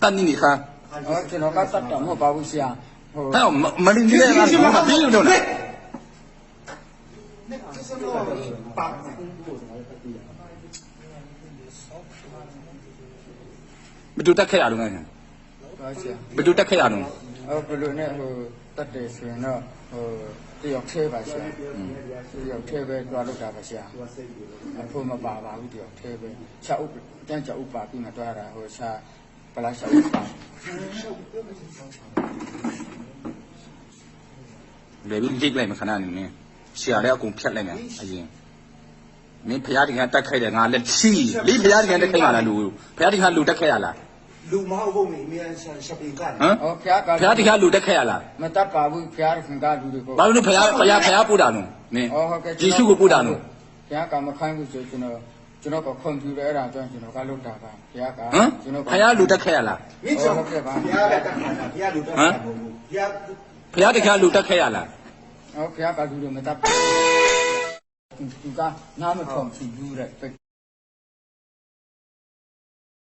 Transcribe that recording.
တတ်နေနေခါ ဟောကျွန်တော်ကတတ်တာမဟုတ်ပါဘူးဆရာဟို ဟဲ့မလင်းနေလားမပြီးလို့လား ဘယ်သူတက်ခဲ့ရလို့ငါ ဟောဆရာ ဘယ်သူတက်ခဲ့ရလို့ ဟိုဘယ်လိုနဲ့ဟိုတတ်တယ်ဆိုရင်တော့ဟိုတယောက်သေးပါဆရာတယောက်သေးပဲတွားလို့တာပါဆရာအဖို့မပါပါဘူးတယောက်သေးပဲချက်ဥတန်းချက်ဥပါပြီးမှတွားတာဟိုဆာပလာချက်ဥပါ လေပြီးလိတ်လိုက်မခဏနေနေဆရာလည်းအကုန်ဖြတ်လိုက်မယ်အရင်မင်းဖျားတင်ကတက်ခိုက်တယ်ငါလက်ချီလိဖျားတင်ကတက်ခိုက်ပါလားလူဖျားတင်ကလူတက်ခဲ့ရလား လူမဟုတ်ဘူးမေမြန်ဆန်ရှပင်ကန် ဟမ် ဟောဖျားက ဖျားတင်ကလူတက်ခဲ့ရလား မတတ်ပါဘူးဖျားခင်ကလူတွေကို ဘာလို့လဲဖျားဖျားဖျားပို့တာနော်မင်း ဟောဟုတ်ကဲ့ ယေရှုကိုပို့တာနော် ဖျားကမခိုင်းဘူးဆိုကျွန်တော်ကျွန်တော်ကကွန်ပျူတာအဲ့ဒါကြောင့်ကျွန်တော်ကလုတ်တာပါဖျားက ဟမ် ကျွန်တော် ဖျားလူတက်ခဲ့ရလား မင်းကြောင့်ဘုရားလည်းတက်ခါတာဘုရားလူတက်ခါမဟုတ်ဘူးဘုရား ဖျားတင်ကလူတက်ခဲ့ရလား ဟောဖျားကလူတွေမတတ်ဘူးသူကနားမထုံဘူးတဲ့။